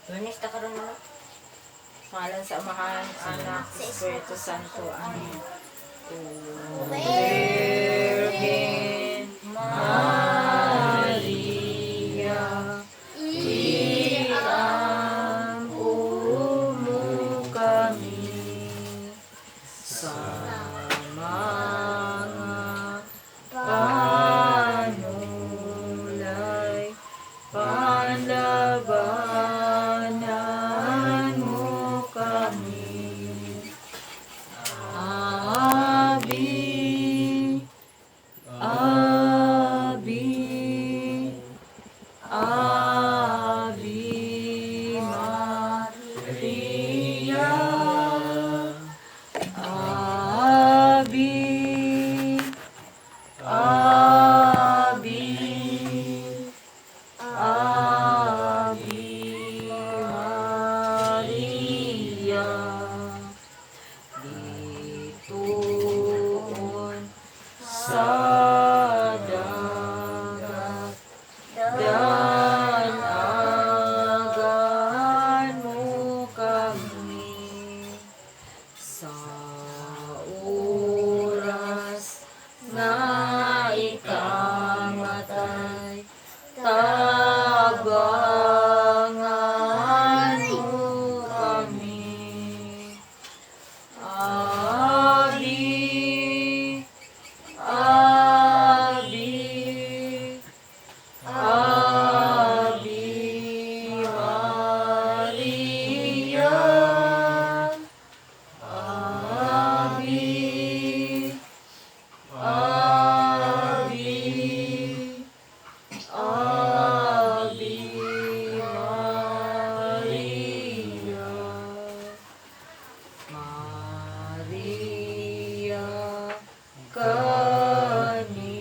Lunes ta karon mo. Ngalan sa Amahan, Anak, Espiritu Santo. Amen. O Virgin Maria, iampo mo kami sa mga panulay, panlabanan mo kami. Abi, Abi, Abi Maria, Abi, Abi, Abi Maria. Ditoon sa dagat, dalagan mo kami sa oras nga ikamatay, tabangan mo kami. Abi, Abi, Abi Maria, Abi, Abi, Abi Maria. Maria, kanimo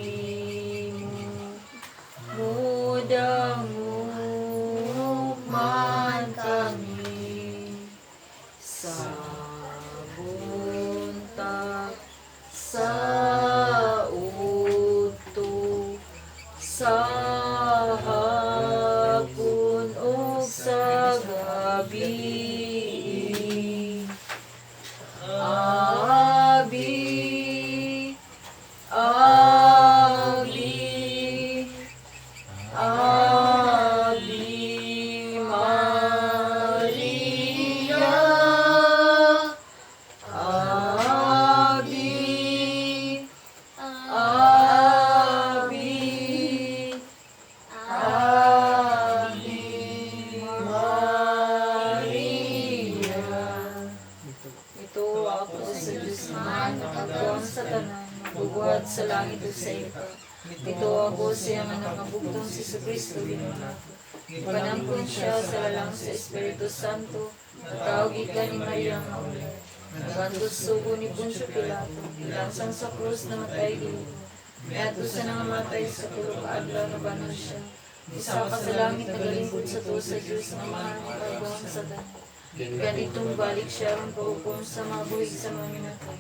mudangog man kami sa buntag, sa udto, sa hapon ug sa gabi. Abi, Abi, Abi Maria, Abi, Abi, Abi Maria. Ito ako sa Diyos man, nakagawa sa tanan, magbubuhat sa langit ug sa yuta. Ito ako sa iyang anak nga bugtong si Kristo, Ginoo nato. Ipanampon siya sa lalang sa Espiritu Santo, natawo gikan ni Maria nga ulay. Nagantos sugo ni Poncio Pilato, gilansang sa krus, namatay, gilubong. Miadto sa nangamatay, sa tulo ka adlaw nabanhaw siya. Mosaka sa langit, nagalingkod sa tuo sa Diyos nga Amahan, makagagahom sa tanan. Ganitong balik siya aron paghukom sa mga buhi sa mga minatay.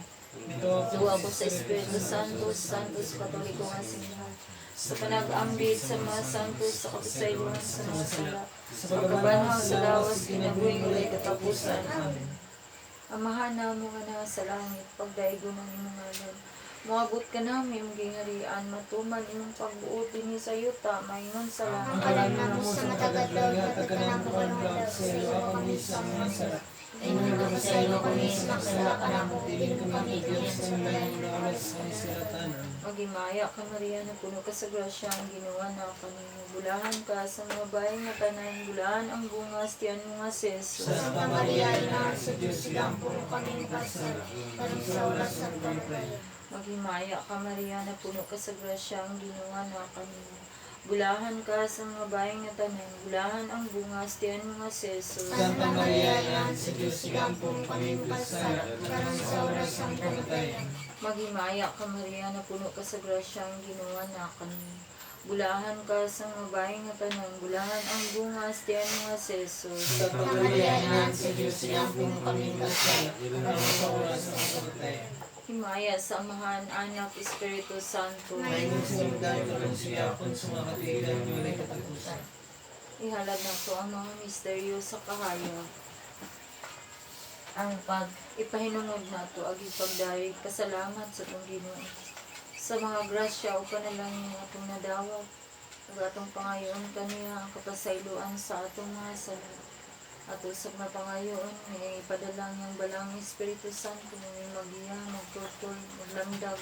Tuo ako sa Espiritu Santo, Santos Katoliko nga simbahan, sa panag-ambit sa mga santos, sa kapasayloan sa mga sala, sa pagkabanhaw sa lawas, kinabuhing walay katapusan. Amen. Amahan namo nga naa sa langit, pagdaigon ang imong ngalan. Moabot kanamo imong gingharian, matuman imong pagbuot dinhi sa yuta maingon sa Ang langit. kalan namo sa matag adlaw, ihatag kanamo karong adlaw, pasayloa kami sa among mga sala. Ingon nga pasaylo kami sa makasala kanamo, dili mo kami igtuon sa kamalayan, gawas kami sa katalatan. Maghimaya ka, Maria, na puno ka sa grasya, ang Ginoo naa kanimo. Bulahan ka sa mga babae nga tanan, bulahan ang bunga sa tiyan mo nga si Jesus. Santa Maria, Ina sa Diyos, igampo mo kami makasala, karon sa oras sa kamatayan. Maghimaya ka, Maria, na puno ka sa grasya, ang Ginoo naa kanimo. Bulahan ka sa mga babae nga tanan, bulahan ang bunga sa tiyan mo nga si Jesus. Santa Maria, Ina sa Diyos, igampo mo kami makasala, karon sa oras sa kamatayan. Maghimaya ka, Maria, na puno ka sa grasya, ang Ginoo naa kanimo. Bulahan ka sa mga babae nga tanan, bulahan ang bunga sa tiyan mo nga si Jesus. Santa Maria, Ina sa Diyos, igampo mo kami makasala, karon sa oras sa kamatayan. Himaya sa Amahan, Anak, Espiritu Santo. Maingon Sa mudaan karon suyapon sa mga katilan walay katapusan. Ihalad nato ang mga misteryo sa kahayag. Ang pag Ipahinungod nato agi pagdayeg pasalamat sa atong Ginoo sa mga grasya o panalangin atong nadawat ug atong pangayoon kaniya ang kapasayloan sa atong mga sala. Ato sa mapangayoon nga ipadala niyang balang Espiritu Santo nga magiya, magtultol, maglamdag,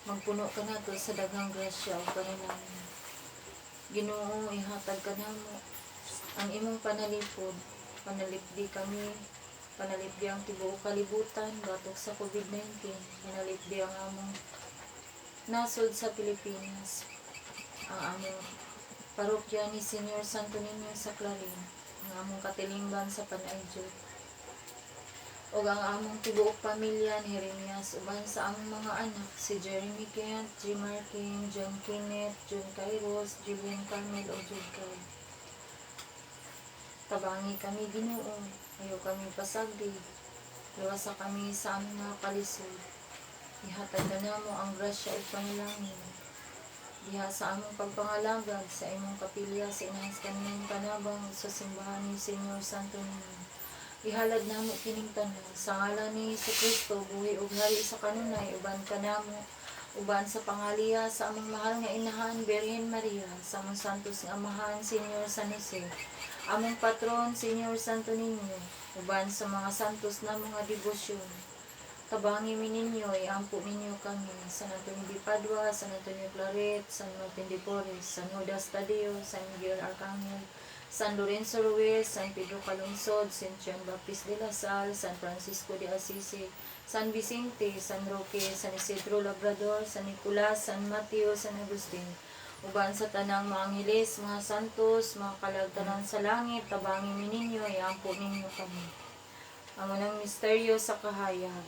magpuno kanato sa daghang grasya o panalangin. Ginoo, ihatag kanamo ang imong panalipod. Panalipdi kami. Panalipdi ang tibuok kalibutan batok sa COVID-19. Panalipdi ang among nasod sa Pilipinas. Ang among parokya ni Senyor Santo Niño sa Clarin. Ang among katilingban sa Panay Jude. Ug ang among tibuok pamilya ni Jeremias uban sa among mga anak si Jeremy Kent, G. Markin, John Kenneth, John Kairos, Julian Carmel o Jude Card. Tabangi kami, Ginoo, ayaw kami pasagdi. Luwasa kami sa among mga kalisod. Ihatag ka namo ang grasya ug panalangin. Diha sa among pagpangalagad sa imong kapilya sa inahas kaniyang panabang sa simbahan ni Senyor Santo Niño. Ihalad namo kining tanan sa ngalan ni Kristo, buhi ug hari sa kanunay uban kanamo, uban sa pangaliya sa among mahal nga inahan Birhen Maria, sa among santos nga amahan Senyor San Jose, among patron Senyor Santo Niño, uban sa mga santos na mga debosyon. Tabangi mi ninyo, iampo ninyo kami, San Antonio de Padua, San Antonio Claret, San Martin de Porres, San Judas Tadeo, San Miguel Arcangel, San Lorenzo Ruiz, San Pedro Calungsod, San Juan Baptist de la Salle, San Francisco de Assisi, San Vicente, San Roque, San Isidro Labrador, San Nicolas, San Mateo, San Agustin, uban sa tanang mga angheles, mga santos, mga kalagtanan sa langit, tabangi mi ninyo, iampo ninyo kami. Ang unang misteryo sa kahayag.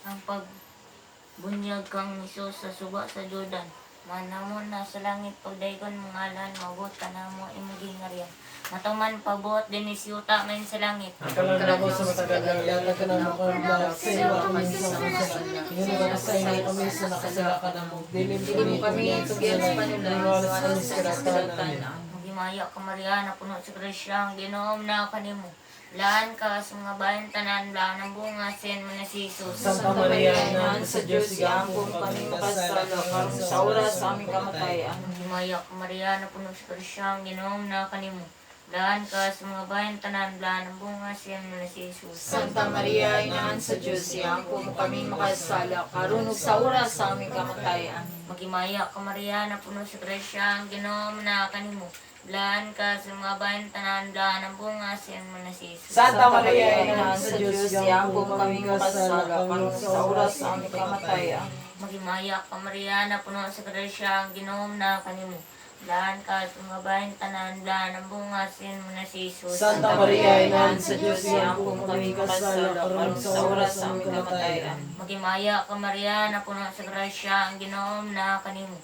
Ang pagbunyag kang Hesus sa suba sa Jordan. Manamo na sa langit, pagdaygon mga ngalan, maabot kanamo imong gingharian. Matuman pabuot dinhi sa yuta main sa langit. Ang kalan sa matagalang yata ka na mo sa iyo kami sa mga sala. Hinunod ka sa inyo kami sa nakasala ka na mo. Dili Dili mo kami tugyan sa panulay, Luwas luwas kami sa sa kasulatan. kasulatan. Maghimaya ka, Maria, na puno sa grasya, ang Ginoo na kanimo. Laan ka sa mga bayan tanan, laan ang bunga, sen mo na si Jesus. Santa Maria, Ina sa Diyos, iampo kami makasala, karon sa oras sa aming kamatayan. Maghimaya ka, Maria, na puno sa grasya, ang Ginoo na kanimo. Laan ka sa mga bayan tanan, laan ang bunga, sen mo na si Jesus. Santa Maria, Inahan sa Diyos, iampo mo kami makasala, karon ug sa oras sa aming kamatayan. Maghimaya ka, Maria, na puno sa grasya, ang Ginoo na kanimo. Laan ka sa mga bayan tanan, laan ang bunga, sen mo na si Jesus. Santa Maria, Inahan sa Diyos, iampo mo kami makasala, karon sa oras sa aming kamatayan. Maghimaya ka, Maria, na puno sa grasya, ang Ginoo na kanimo. Laan ka sa mga bayan tanan, laan ang bunga, sin mo na si Jesus. Santa Maria, Ina sa Diyos, iampo mo kami kasala, karon sa oras sa aming kamatayan. Maghimaya ka, Maria, na puno sa grasya, ang Ginoo na kanimo.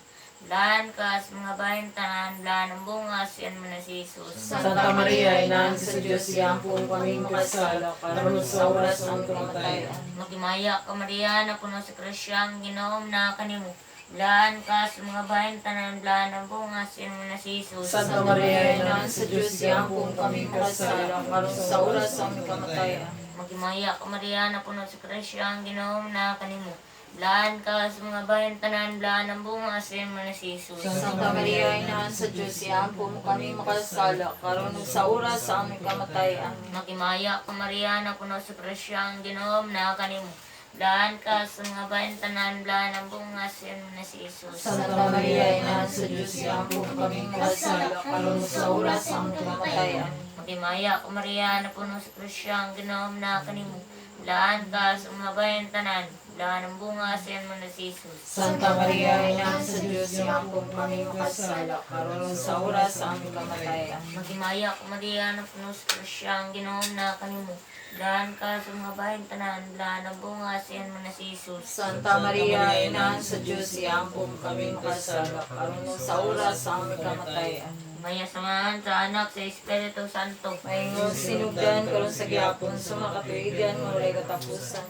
Laan ka sa mga bayan tanan, laan ang bunga, sin mo na si Jesus. Santa Maria, Ina sa Diyos, iampo mo kami kasala, karon sa oras sa aming kamatayan. Maghimaya ka, Maria, na puno sa grasya, ang Ginoo na kanimo. Laan ka sa mga bayan tanan, laan ang bunga, sin mo na si Jesus. Santa Maria, Ina sa Diyos, iampo mo kami makasala, karon sa oras sa aming kamatayan. Maghimaya ka, Maria, na puno sa grasya, ang Ginoo na kanimo. Laan ka sa mga bayan tanan, laan ang bunga, sin mo na si Jesus. Santa Maria, Inahan sa Diyos, iampo mo kami makasala, karon ug sa oras sa aming kamatayan. Maghimaya ka, Maria, na puno sa grasya, ang Ginoo na kanimo. Laan ka sa mga bayan tanan, laan ang bunga, sin mo na si Jesus. Santa Maria, Inahan sa Diyos, iampo mo kami makasala, karon ug sa oras sa aming kamatayan. Maghimaya ka, Maria, na puno sa grasya, ang Ginoo na kanimo. Laan ka sa mga bayan tanan, laan ang bunga, sin mo na si Jesus. Santa Maria, Inahan sa Diyos, iampo mo kami makasala, karon ug sa oras sa aming kamatayan. Maghimaya ka, Maria, na puno sa grasya, ang Ginoo na kanimo. Laan ka sa mga bayan tanan, laan ang bunga, sin mo na si Jesus. Santa Maria, Inahan sa Diyos, iampo mo kami makasala, karon ug sa oras sa aming kamatayan. Maya samahan sa Anak, sa Espiritu Santo. Maingon sinugdan karon sa gyapon sa mga katuigan nga walay katapusan.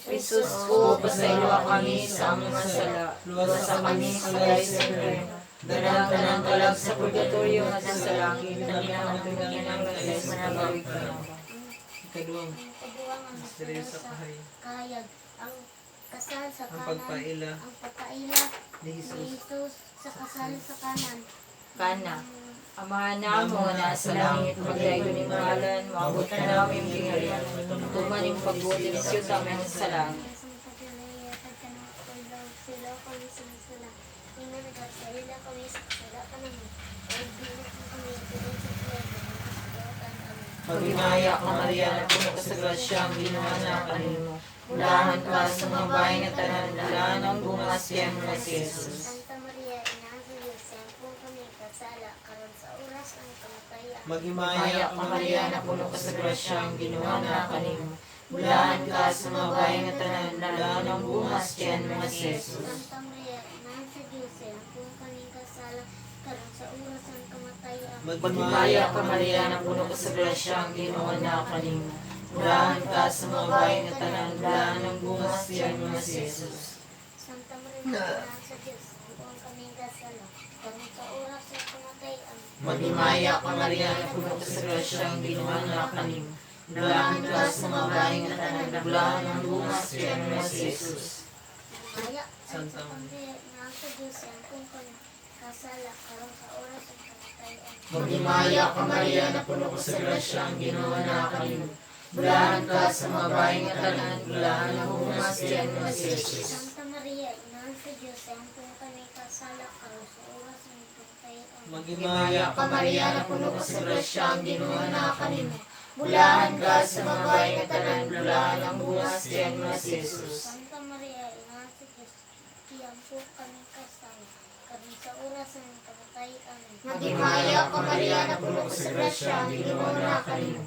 Jesus ko, pasayloa kami sa among mga sala. Luwasa kami sa balay sa impyerno. Dalang tanang kalag sa purgatorio ngadto sa langit, labi na ang kinahanglan sa panalawig kanamo. Ikaduhang Ang kaduha nga misteryo misteryo sa sa kahayag. kahayag, ang kasal sa Ang kanan, pagpaila ang pagpaila ni ni Jesus Jesus sa kasal sa kanan. Kana, Amahan namo nga naa sa langit, pagdayon imong ngalan, moabot ka namo imong gingharian, tuman imong pagbuot dinhi sa yuta mayon sa langit. Santa Maria, pagkanang sila kami sa sala. Ina nagpasayla kami sa kasala kanamo. Ug dili kami tulod sa pagkain. Maghimaya ka, Maria, na puno ka sa grasya, ang Ginoo na kanimo. Bulahan ka sa mga bahay nga tanan, bulahan ang bunga siya mo si Jesus. Santa Maria, Ina sa Diyos, po kami kasala karon sa oras ng kamatayan. Maghimaya ka, Maria, na puno ka sa grasya, ang Ginoo na kanimo. Bulahan ka sa mga bahay nga tanan, bulahan ang bunga siya mo si Jesus. Santa Maria, Ina sa Diyos, po kami kasala karon sa oras ng kamatayan. Maghimaya ka, Maria, na puno ka sa grasya, ang Ginoo na kanimo. Bulahan ka sa mga bahay nga tanan, bulahan ang bunga siya mo si Jesus. Santa Maria, Ina sa Diyos, po kami kasala karon sa oras ng kamatayan. Maghimaya ka, Maria, na puno ka sa grasya, ang Ginoo na kanimo. Bulahan ka sa mga bahay nga tanan, bulahan ang bunga siya mo si Jesus. Maya, Santa Santa Maria, Ina sa Diyos, po kami kasala karon sa oras ng kamatayan. Maghimaya ka, Maria, na puno ka sa grasya, ang Ginoo na kanimo. Bulahan ka sa mga bahay nga tanan, bulahan ang bunga siya mo si Jesus. Santa Maria, Ina sa Diyos, po kami kasala karon sa oras ng kamatayan. Maghimaya ka, Maria, na puno ka sa grasya, ang Ginoo na kanimo. Bulahan ka sa mga bahay nga tanan, bulahan ang bunga siya mo si Jesus. Santa Maria, Ina sa Diyos, iyan po kami kasala karon sa oras ng kamatayan. Maghimaya ka, Maria, na puno ka sa grasya, ang Ginoo na kanimo.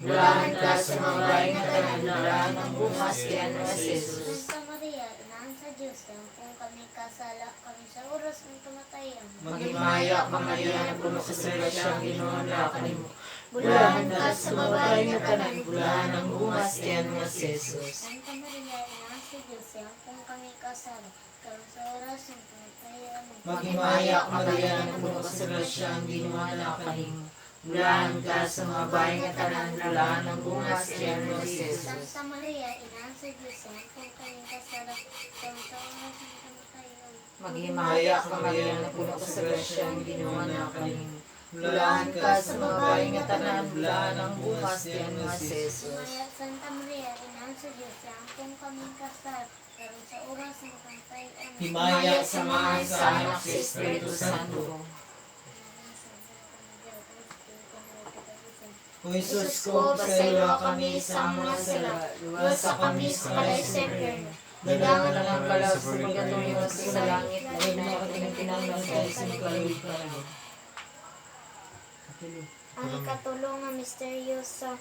Bulahan ka sa mga bahay nga tanan, bulahan ang bunga siya mo si Jesus. Santa Maria, Ina sa Diyos, iyan po kami kasala karon sa oras ng kamatayan. Maghimaya ka, Maria, na puno ka sa grasya, ang Ginoo na kanimo. Bulahan ka sa mga bahay nga tanan, bulahan ang bunga siya mo si Jesus. Santa Maria, Ina sa Diyos, iyan po kami kasala karon sa oras ng kamatayan. Maghimaya ka, Maria, na puno ka sa grasya, ang Ginoo na kanimo. Bulahan ka sa mga bahay nga tanan, bulahan ang bunga siya mo si Jesus. Santa Maria, Ina sa Diyos, iyan po kami kasala karon sa oras ng kamatayan. Maghimaya ka, Maria, na puno ka sa grasya, ang Ginoo na kanimo. Bulahan ka sa mga bahay nga tanan, bulahan ang bunga siya mo si Jesus. Maria, Santa Maria, Ina sa Diyos, iyan po kami kasala karon sa oras ng kamatayan. Himaya sa mga sa anak sa Espiritu Santo. O Jesus ko, pasaylo kami sa mga sala, luwasa kami sa kalay sa impyerno. Dalangan na lang kalag sa purgatorio sa langit, labi na ang kinahanglan sa panalawig kanamo. Ang ikatulo nga misteryo sa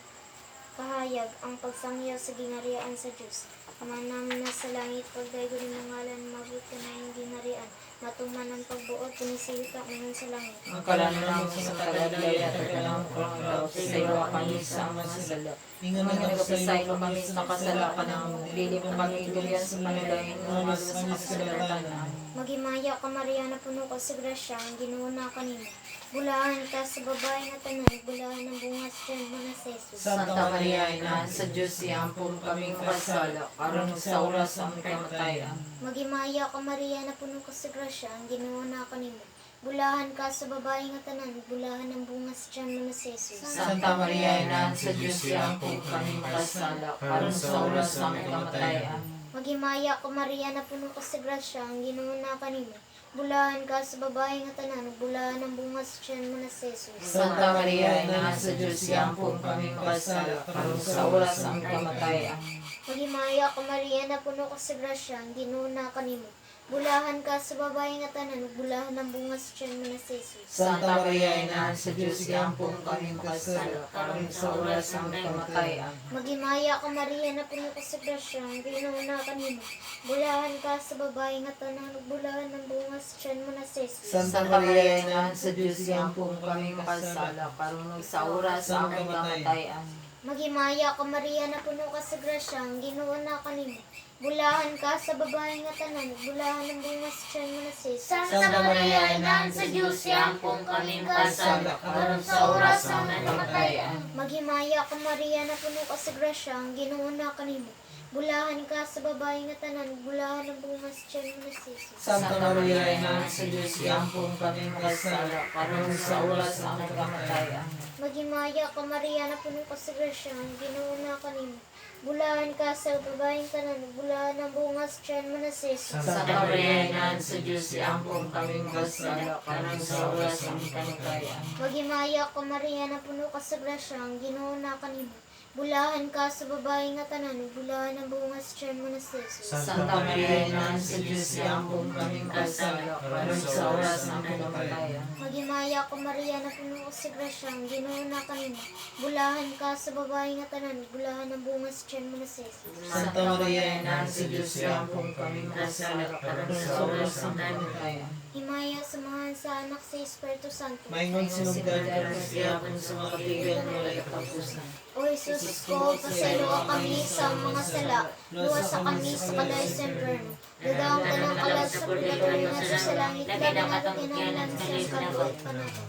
kahayag, ang pagsangyaw sa gingharian sa Dios. Ama namin na sa langit, pagdaygon imong ngalan, mabot ka na iyong gingharian, matuman ang pagbuot dinhi sa yuta ingon sa langit. Ang kalanan namo sa tagadlay at taganang kurang sa iyo kami sa mga sala. Ingan Mga na nagapasaylo kami sa kasala kanamo, dili mo kami dulyan sa panulayin, nga sa kasalatan. Amen. Maghimaya ka, Maria, na puno ka sa grasya, ang Ginoo na kanimo. Bulahan ka sa babae nga tanan, bulahan ang bunga sa tiyan mo na si Jesus. Santa Maria, Ina sa Diyos, iampon kaming kasala, karon ug sa oras sa aming kamatayan. Maghimaya ka, Maria, na puno ka sa grasya, ang Ginoo na kanimo. Bulahan ka sa babae nga tanan, bulahan ang bunga sa tiyan mo na si Jesus. Santa Maria, Ina sa Diyos, iampon kaming kasala, karon sa oras sa aming kamatayan. Maghimaya ka, Maria, na puno ka sa grasya, ang Ginoo na kanimo. Bulahan ka sa babae nga tanan, bulahan ang bunga sa tiyan mo na si Jesus. Santa Maria, Ina sa Diyos, iampon kaming kasala, karon sa oras sa aming kamatayan. Maghimaya ka, Maria, na puno ka sa grasya, ang Ginoo na kanimo. Bulahan ka sa babae nga tanan, bulahan ang bunga sa tiyan mo na si Jesus. Santa Maria, Ina sa Diyos, iampon kaming kasala, karon sa oras sa aming kamatayan. Maghimaya ka, Maria, na puno ka sa grasya, ang Ginoo na kanimo. Bulahan ka sa babae nga tanan, bulahan ang bunga sa tiyan mo na si Jesus. Santa Maria, Ina sa Diyos, iampon kaming makasala, karon ug sa oras sa aming kamatayan. Maghimaya ka, Maria, na puno ka sa grasya, ang Ginoo na kanimo. Bulahan ka sa babae nga tanan, bulahan ang bunga sa tiyan mo na si Jesus. Santa Maria, Inahan sa Diyos, siyampong kaming kasala, karon sa oras sa aming kamatayan. Maghimaya ka Maria na puno ka sa grasya, ang Ginoo na kanimo. Bulahan ka sa babae nga tanan, bulahan ang bunga sa tiyan mo na si Jesus. Santa Maria, Inahan sa Diyos, iampong kami makasala, karon sa oras sa aming kamatayan. Maghimaya ka Maria na puno ka sa grasya, ang Ginoo na kanimo. Bulahan ka sa babaeng tanan, bulahan ang bunga sa tiyan mo na si Jesus. Santa Maria, Inahan sa Diyos, iampong kami makasala, karon sa oras sa aming kamatayan. Maghimaya ka Maria na puno ka sa grasya, ang Ginoo na kanimo. Bulahan ka sa babae nga tanan, bulahan ang bunga sa tiyan mo na si Jesus. Santa Maria, Inahan sa Diyos, iampong kami makasala, karon sa oras sa aming kamatayan. Maghimaya ka Maria na puno ka sa grasya, ang Ginoo na kanimo. Bulahan ka sa babae nga tanan, bulahan ang bunga sa tiyan mo na si Jesus. Santa Maria, Inahan sa Diyos, iampong kami makasala, karon sa oras sa aming kamatayan. Himaya samahan sa anak sa Espiritu Santo. Maingon sinugdan karon siya kung sa mga kaibigan walay katapusan. O Jesus ko, pasayloa kami sa mga sala, luwasa kami sa kalayo sa impyerno. Dadaong tanang kalag sa purgatorio nga sa langit, labi na katong kinahanglan sa iyong kabuhat panahon.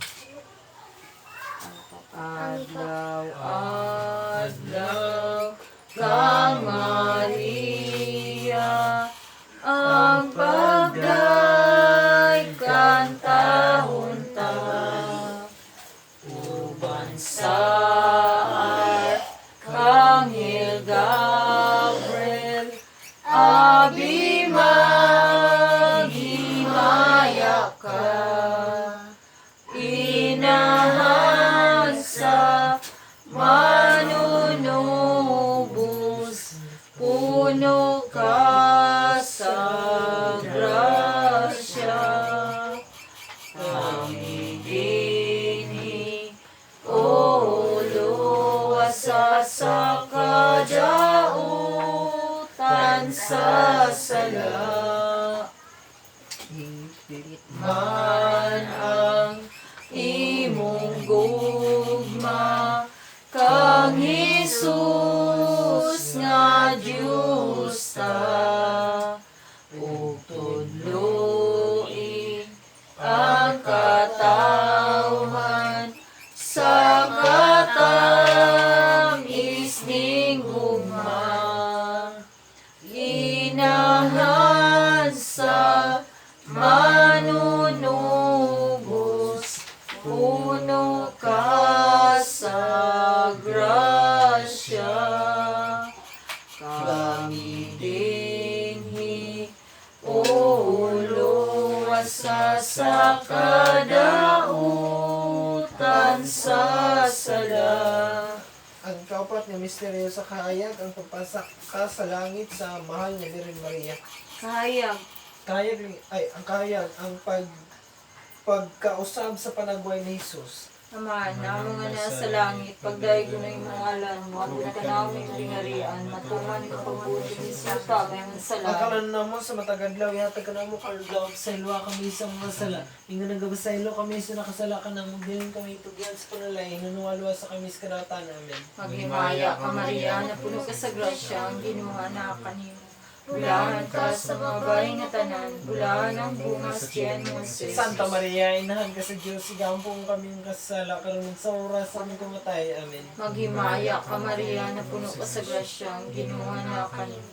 Adlaw, adlaw, kang Maria, ang pagday kantahon ta. Uban sa Arkanghel Gabriel, abi maghimaya ka. Inahan sa manunubos, puno ka sa grasya. Kami dinhi, O luwasa sa kadautan sa sala. Higpit man ang imong gugma kang Hesus nga Diyos ta, ug tudloi ang katawhan sa katamis ning gugma. Inahan sa manunubos, puno ka sa grasya. Kami dinhi, O luwasa sa kadautan sa sala. Ang kaupat nga misteryo sa kahayag, ang pagpasak ka sa langit sa mahal nga Birhen Maria. Kahayag, Kahayag, ay, ang kahayag, ang pagkausab sa panagway ni Jesus. Ama, namo nga nasa langit, pagdayeg na imong ngalan, moabot ka namo imong gingharian, matuman imong pagbuot dinhi sa yuta gayon sa Ang langit. kalan namo sa matag adlaw, ihatag ka namo karudlaw sa ilwa kami sa mga sala. Ingon nagabasaylo kami sa nakasala ka namo, diyon kami tugyan sa panalay, ingon walwa sa kami sa kadautan. Amen. Maghimaya ka Maria, napuno ka sa grasya, ang Ginoo naa kanimo. Bulahan ka sa mga babae nga tanan, bulahan ang bunga sa tiyan mo si Jesus. Santa Maria, inahan ka sa Diyos, igampong kami ng kasala, karon sa oras sa aming kamatay. Amen. Maghimaya ka Maria, napuno ka sa grasya, ang Ginoo naa kanimo.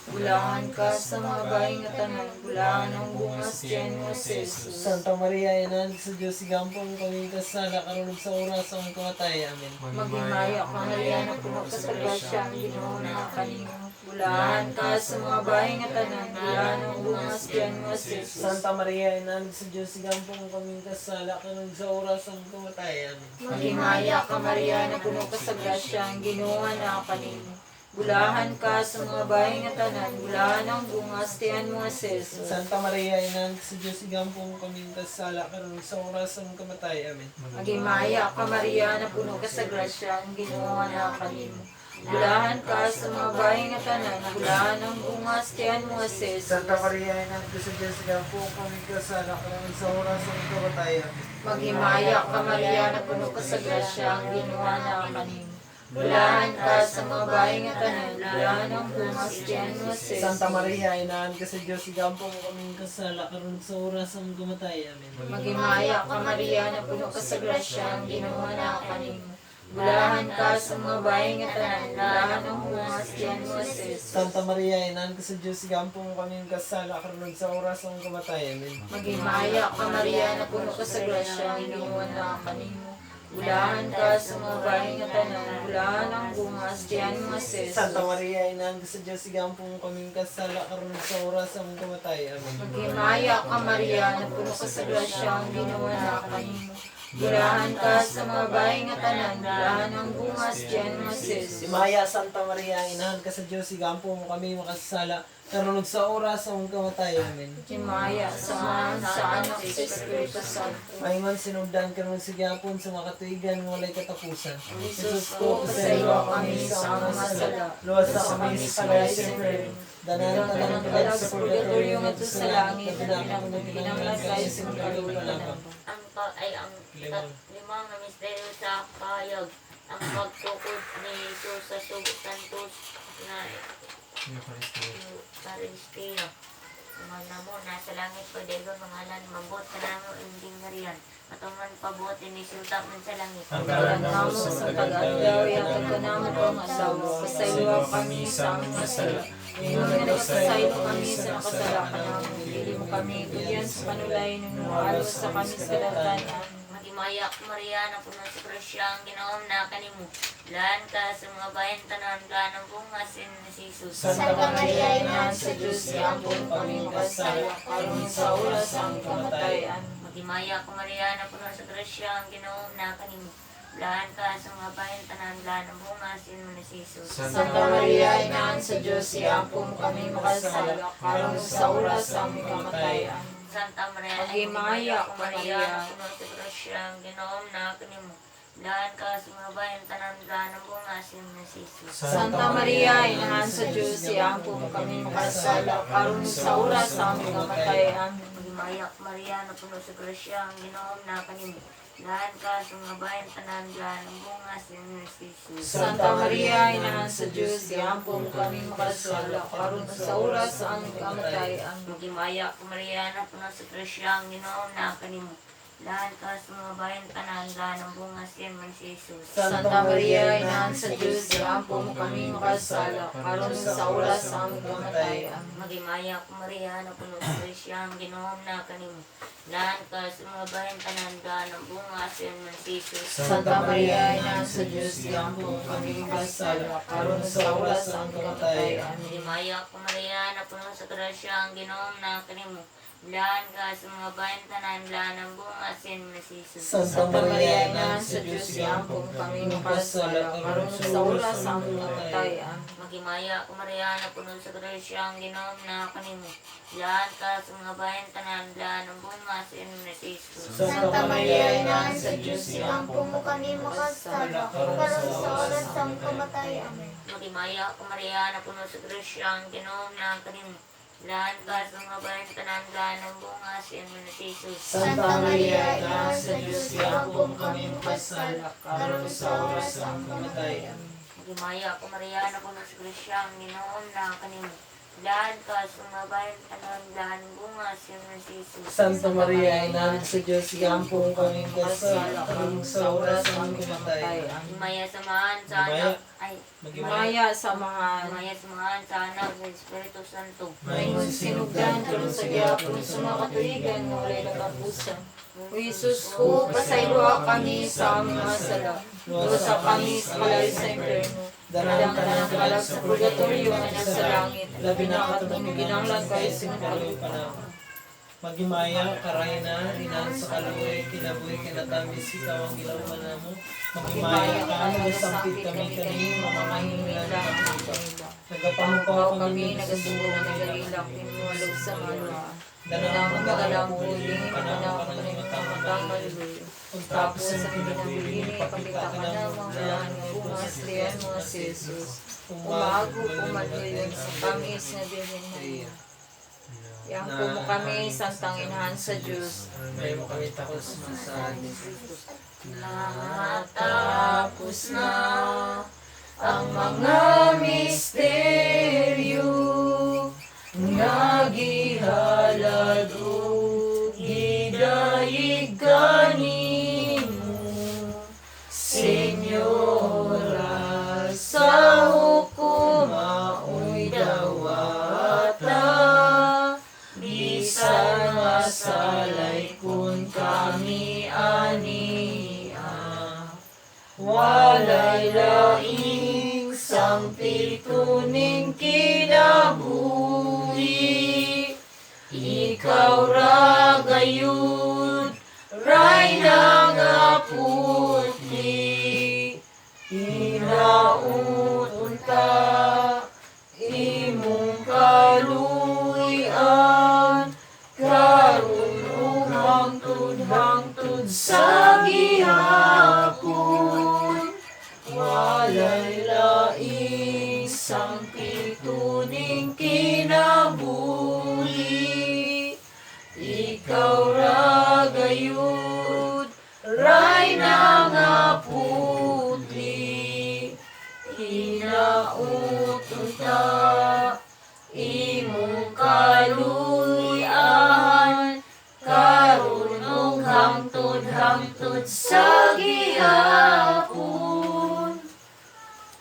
Bulahan ka sa mga babae nga tanan, bulahan ang bunga sa tiyan mo si Jesus. Santa Maria, inahan ka sa Diyos, igampong kami ng kasala, karon sa oras sa aming kamatay. Amen. Maghimaya ka Maria, napuno ka sa grasya, ang Ginoo naa kanimo. Bulahan ka sa mga babae nga tanan, bulahan ang bunga sa tiyan mo si Jesus. Santa Maria, inahan ka sa Diyos, igampong kami ng kasala, karon sa oras sa aming kamatay. Amen. Maghimaya ka Maria, napuno ka sa grasya, ang Ginoo naa kanimo. Bulahan ka sa mga babae nga tanan, bulahan ang bunga sa tiyan mo si Jesus. Santa Maria, inahan ka sa Diyos, igampong kami ng kasala, karon sa oras sa aming kamatay. Amen. Maghimaya ka Maria, napuno ka sa grasya, ang Ginoo naa kanimo. Bulahan ka sa mga babae nga tanan, bulahan ang bunga sa tiyan mo si Jesus. Santa Maria, inahan ka sa Diyos, igampong kami ng kasala, karon sa oras sa aming kamatay. Amen. Maghimaya ka Maria, napuno ka sa grasya, ang Ginoo naa kanimo. Bulahan ka sa mga bahay nga tanan, bulahan ang bunga sa tiyan mo si Jesus. Santa Maria, inahan ka sa Diyos, igampo mo kaming kasala, karon sa oras ang kamatay. Amen. Maghimaya ka, Maria, na puno ka sa grasya, ang Ginoo na kanimo. Bulahan ka sa mga bahay nga tanan, bulahan ang bunga sa tiyan mo si Jesus. Santa Maria, inahan ka sa Diyos, igampo mo kaming kasala, karon sa oras ang kamatay. Amen. Maghimaya ka, Maria, na puno ka sa grasya, ang Ginoo na kanimo. Bulahan ka sa mga bahay nga tanan, bulahan ang bunga sa tiyan mo si Jesus. Santa Maria, inahan ka sa Diyos, igampo mo kaming kasala, karon sa oras ang kamatay. Amen. Maghimaya ka, Maria, na puno ka sa grasya, ang Ginoo na kanimo. Bulahan ka sa mga bahay nga tanan, bulahan ang bunga sa tiyan mo si Jesus. Himaya, Santa Maria, inahan ka sa Diyos, igampo mo kami makasala, karon sa oras ang kamatay. Amen. Himaya sa Amahan, sa Anak, sa Espiritu Santo. Maingon sinugdan karon sa gyapon sa mga katuigan nga walay katapusan. Jesus ko, pasaylo kami sa among mga sala. Luwas sa kami sa kalay sa impyerno. Danan Tanang tanang kalag sa purgatorio ngadto sa langit, pinakong kayo sa mga kaluoy kanamo. Ang pa, ay ang limang nga misteryo sa kahayag, ang pagtukod ni Jesus sa Santos na Eucharistia. Mga namo, nasa langit pagdayon mga alan, mabot ka namo inding ngarian. Matuman pabuot ini suta man sa langit. Ang Ngalan ngalan namo sa pag-adlaw, yatag ka namo ang asawa, pasaylo kami sa among mga sala. Ingon nga nagpasaylo kami sa nakasala kanamo, dili mo kami tugyan sa panulay nung sa kami sa kadaltan. Amen. Maghimaya ka, Maria, na puno sa grasya ang Ginoong na kanimo. Lahan ka sa mga bayan tanan ka ng bunga sin ni Jesus. Santa Maria, Inahan sa Diyos, iambong kami makasala, karon sa oras sa aming kamatayan. Maghimaya ka, Maria, na puno sa grasya ang Ginoong na kanimo. Lahan ka sa mga bayan tanan ka ng bunga sin ni Jesus. Santa Maria, Inahan sa Diyos, iambong kami makasala, karon sa oras sa aming kamatayan. Santa Maria, Maghimaya ka, Maria, Maria. na puno sa grasya ang Ginoong na kanimo. Lahan ka sa mga bayan tanan ka ng bunga sin ni Jesus. Santa Maria, Inahan sa Diyos, iambong kami makasala, karon sa oras sa aming kamatayan. Maghimaya ka, Maria, na puno sa grasya ang Ginoong na kanimo. Lahan ka sa mga bayan tanan ka ng bunga sin ni Jesus. Santa Maria, Inahan sa Diyos, iambong kami makasala, karon sa oras sa aming kamatayan. Maghimaya ka, Maria, na puno sa grasya ang Ginoong na kanimo. Lahan ka sa mga bayan tanan ka ng bunga sin ni Jesus. Santa Maria, Inahan sa Diyos, iambong kami makasala, karon sa oras sa aming kamatayan. Maghimaya ka, Maria, na puno sa grasya ang Ginoong na kanimo. Lahan ka sa mga bayan tanan ka ng bunga sin ni Jesus. Santa Maria, Inahan sa Diyos, iambong kami makasala, karon sa oras sa aming kamatayan. Maghimaya ka, Maria, na puno sa grasya ang Ginoong na kanimo. Lahan ka sa mga bayan tanan ka ng bunga sin ni Jesus. Santa Santa Maria, Maria, Inahan Inahan sa Diyos, iambong kami makasala, karon sa oras sa aming kamatayan. Maghimaya ka, Maria, na puno sa grasya ang Ginoong na kanimo. Lahan ka sa mga bayan tanan ka ng bunga sin ni Jesus. Santa Maria, Inahan sa Diyos, iampo mo kami makasala, karon sa oras sa aming kamatayan. Amen. Maghimaya ka, Maria, na puno sa grasya ang Ginoong na kanimo. Lahan ka sa mga bayan tanan ka ng bunga sin ni Jesus. Santa Maria, Inahan sa Diyos, iampo mo kami makasala, karon sa oras sa aming kamatayan. Maghimaya ka, Maria, na puno sa grasya ang Ginoong na kanimo. Lahan ka sa mga bayan tanan ka ng bunga sin ni Jesus. Santa Maria, Inahan sa Diyos, iampo mo kami kasala, karon sa oras sa aming kamatayan. Himaya samahan sa Himaya. anak ay Maghimaya. Maya, samahan. Himaya samahan sa anak sa Espiritu Santo. Maingon sinugdan, tulong sa gyapon, sa mga katuigan, nga walay katapusan. O Jesus ko, pasayloa kami sa aming mga sala. Luwasa kami sa kalayo sa impyerno. Danan Dalang tanang kalag sa purgatorio nga nasa langit. Labi na katong ginanglan kayo sa mga kaluoy panahon. Maghimaya, karayna, inahan sa kaluoy, kinabuhi, kinatamis, ikaw ang gilauman namo. Maghimaya ka, nagasampit kami kani, mamamahingilan kami iba. Nagapahupaw Pao kami, kami, nagasubo, nagasubo, nagarilak, nagarilak, imuwalog sa maluwa. Danang Danang magalang magalang huli, huli, panahon panahon ka ng ka matang ng maluluyo. maluluyo. Pagtapos Tapos ng ang pinagbibining, pinagbibining, pakita pakita ka ka ng na mga mga bunga sa mga si Jesus. Umago, pumaluyon sa tamis nga birhen Maria. Iangko mo kami sa tanginahan sa Diyos. May mo kami takos masahan. Natapos na Ang mga misteryo nga gihalad ug gidayeg kanimo, Senyora, sa hukuma uy dawata, bisan masalay kun kami ania. Walay laing sangpituning kinabuhi, ikaw ra gayud, rayna nga putli. Hinauton ta, imong kaluy-an, karon ug hangtod hangtod sa gihapon. Walay laing sangpituning kinabuhi, ikaw ra gayud, rayna nga putli. Hinauton ta, imong kaluy-an, karon ug hangtod hangtod sa gihapon.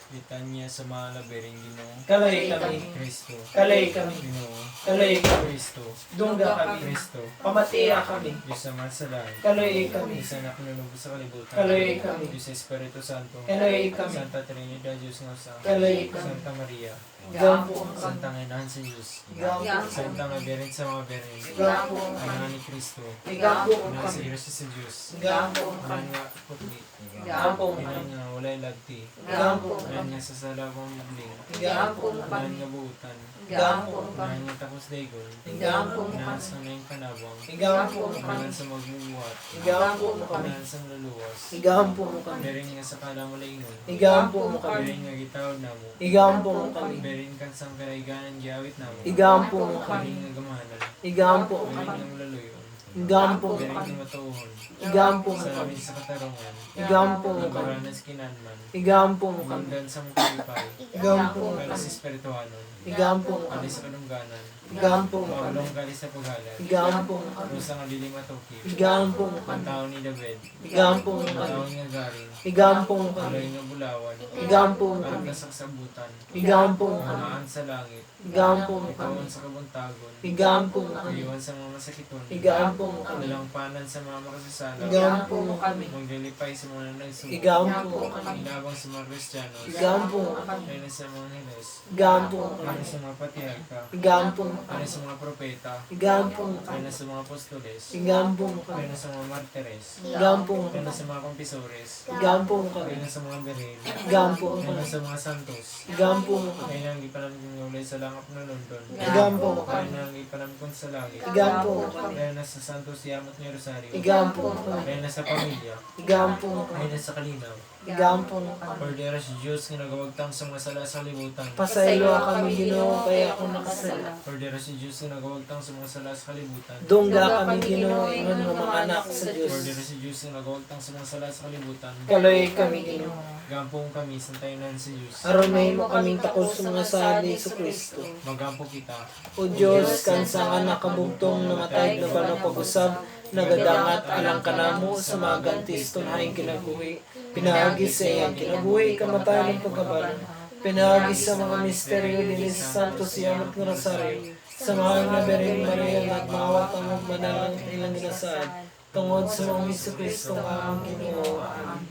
Litanya sa mga labiring Ginoo. Kalay kami. Kristo. Kalay kami. Ginoo. Kalay kami. Kristo. Dungga kami. Kristo. Pamatiya kami. Diyos Ama sa langit. Kaloy kami. Diyos Anak na lubos sa kalibutan. Kaloy kami. Diyos Espiritu Santo. Kaloy kami. Santa Trinidad, Diyos nga usa. Kaloy kami. Santa Maria. Gampo kami. Santa Inahan sa Diyos. Gampo Santa nga birin sa mga birin. Gampo Inahan ni Kristo. Gampo Inahan sa kami. Diyos sa Diyos. Gampo Inahan nga putli. Gampo Inahan kami. nga walay lagti. Gampo Inahan nga sa salabong mubling. Gampo Inahan kami. nga buutan. Gampo Inahan nga takos daygon. Gampo Inahan sa nayong panabang. Gampo Inahan sa magbubuhat. Gampo kami. Inahan sa maluluwas. Igampo mo kami. Berin nga sa kalamulaingon. Igampo mo kami. Berin nga gitawod namo. Igampo mo kami. Berin kansang karayganan giawit namo. Igampo mo kami. Berin nga gamahanan. Igampo mo Berin kami. nga maluluyon. Igampo mo Berin kami. nga matuohon. Igampo mo Sa kami. lamin sa katarungan. Igampo mo kami. Nagaranan sa kinanman. Igampo mo kami. Mundan sa mukalipay. Igampo mo Para kami. sa espirituhanon. Igampo mo Ali kami. sa kadungganan. Igampo mo kami. Maulong gali sa paghalad. Igampo mo kami. Rusa nga dili matukib. Igampo mo Ang kami. tao ni David. Igampo mo Ang kami. tao nga garing. Igampo mo kami. Aloy nga bulawan. Igampo mo Ang kami. kasaksabutan. Igampo mo kami. Ang sa langit. Igampo mo kami. Ikawan sa kabuntagon. Igampo mo kami. Iwan sa mga masakiton. Igampo mo kami. Nalangpanan sa mga makasasala. Igampo mo kami. Maglilipay sa mga nagsubo. Igampo mo kami. Inabang sa mga Kristiyanos. Igampo mo kami. Kaya sa mga angeles. Igampo mo Kaya kami. sa mga patriarka. Igampo mo kami. Kaya sa mga propeta. Igampo mo kami. Kaya sa mga apostoles. Igampo mo kami. Kaya sa mga martires. Igampo mo Kaya kami. sa mga kompisores. Igampo mo kami. Kaya sa mga beril. Igampo mo Kaya kami. sa mga santos. Igampo mo kami. Kaya nang ipanam kong ulay sa langap na London. Igampo mo Kaya kami. nang ipanam kong sa langit. Igampo mo kami. Kaya na sa Santos Yamot ni Rosario. Igampo mo kami. Kaya na sa pamilya. Igampo mo kami. Kaya na sa kalinaw. Igampo mo kami. Kordera si Diyos nga nagawagtang sa mga sala sa kalibutan. Pasaylo kami, Ginoo, kaya ako nakasala. Kordera si Diyos nga nagawagtang sa mga sala sa kalibutan. Dungga kami, Ginoo, ingon nga mga anak sa Dios. Kordera si Diyos nga nagawagtang sa mga sala sa kalibutan. Kaloy kami, Ginoo. Gampong kami sa tayonan sa Diyos. Aron mahimo kaming takol sa mga sala ni Kristo. Magampo kita. O Dios, kansang anak kabugtong namatay na ba pag-usab, nagadangat alang kanamo sa mga gantis tunhaing kinabuhi. Pinaagi sa iyang kinabuhi, kamatayon ng pagkabalan. Pinaagi sa mga misteryo din sa Santo Siyamot ng Rosario, sa mahal na Birhen Maria, nagmawat ang manalang ilang ginasaad, tungod sa mga Hesus Kristo nga among Ginoo. Amen.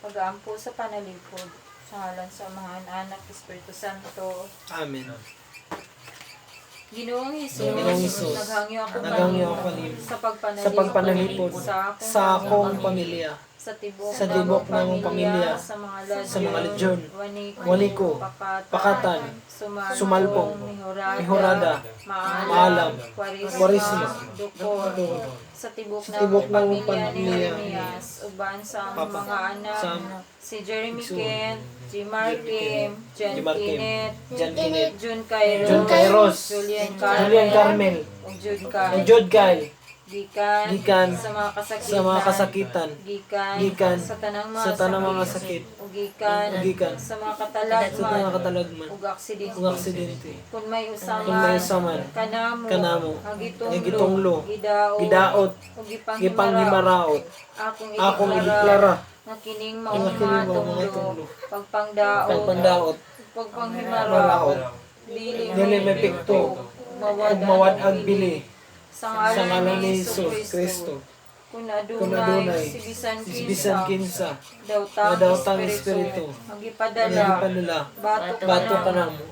Pag-aampo sa panalipod, sa ngalan sa Amahan, Anak, Espiritu Santo. Amen. Ginoong Hesus, Ginoong Hesus, naghangyo ako naghangyo kanimo ako kanimo sa pagpanalipod, sa pagpanalipod sa akong, sa akong pamilya, sa tibok, sa tibok namong pamilya, sa mga ladyon, sa mga ladyon, Waniko, Waniko, Pakatan, Pakatan, Sumalpong, Sumalpong, Mihorada, Mihorada, Maalam, Maalam, Kwarisma, Kwarisma, Dukor, sa tibok Sa tibok namong namong pamilya ni pamilya, Jeremias, uban sa among Papa, mga anak, sa si Jeremy Igsoon, Kent, G. Mark Kim, Jan G. Mark Kim, Kenneth, Jan Kenneth, June Cairo, June Kairos, Julian Carmel, Julian Carmel, ug Jude Kyle. ug Jude Kyle. Gikan, Gikan sa mga kasakitan, sa mga kasakitan, gikan, gikan sa tanang mga sa tanang mga sakit, ug gikan, ug gikan sa mga katalagman, sa tanang katalagman, ug aksidente. ug aksidente. Kung may usaman, Kung may usaman, kanamo, kanamo, nga gitunglo, nga gitunglo, gidaot, gidaot, ug gipanghimaraot, gipanghimaraot, akong akong ideklara, ideklara, nga kining nga maong kining mga maong mga tunglo, tunglo, pagpangdaot, pagpandaot, pagpanghimaraot, maraot, dili dili may epekto, mawad ug mawad-ang bili, sa sa ngalan ngalan ni ni Jesus Kristo. Kristo. Kung Kung adunay adunay, si bisan bisan kinsa, kinsa, daw nga tang daw tang espiritu, espiritu, ang gipadala, nga gipadala, bato bato kanamo, kanamo,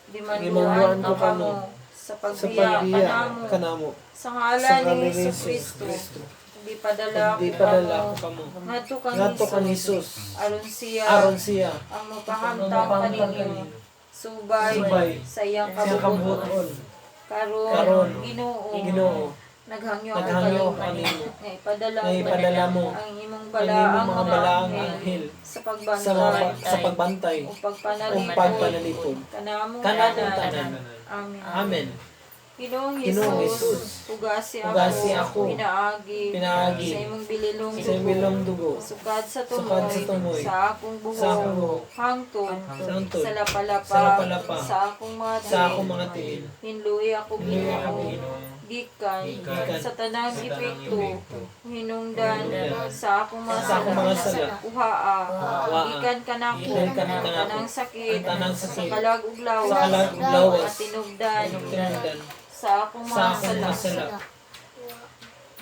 gimanduan gimanduan ko ko kamo, kamo, sa sa pagbiya pagbiya kanamo, kanamo, sa sa ngalan ngalan ni ni Jesus Jesus Kristo, Kristo. gipadala ko Gipadala kamo, ko kamo, ngadto kang ngadto kang Jesus, Jesus, aron siya, aron siya, ang ang mapahamtang mapahamtang kaninyo, kaninyo, subay, subay, sa iyang sa iyang kabubuton. kabubuton. Karon, Karon, Ginoo, Ginoo, naghangyo ako naghangyo ako kanimo, kanimo, nga ipadala nga ipadala mo ang imong ang balaang imong mga balaang anghel anghel sa sa pagbantay mga sa pagbantay ug ug pagpanalipod pagpanalipod kanamong kanatong tanan. tanan. Amen. Amen. Ginoong Ginoong Hesus, Hesus, pugasi ako, pugasi ako, pinaagi, pinaagi, sa imong bililong sa imong bilong dugo, sukad sa tumoy, sukad sa tumoy, sa akong buhok, sa akong buhok, hangtod, hangtod, sa lapalapa, sa lapalapa, sa akong mga sa akong mga tiil. Hinluhi ako Hinluhi ako, Ginoo, Ginoo, gikan, gikan, sa tanang sa tanang epekto, epekto, hinungdan, hinungdan, sa akong mga sa akong mga sala, Uhaa, Uhaa, gikan kanako, gikan kanako, tanang sakit, ang tanang sa sakit, kalag ug lawas, sa kalag ug lawas, at tinugdan, tinugdan, sa akong sa mga akong sala. mga sala.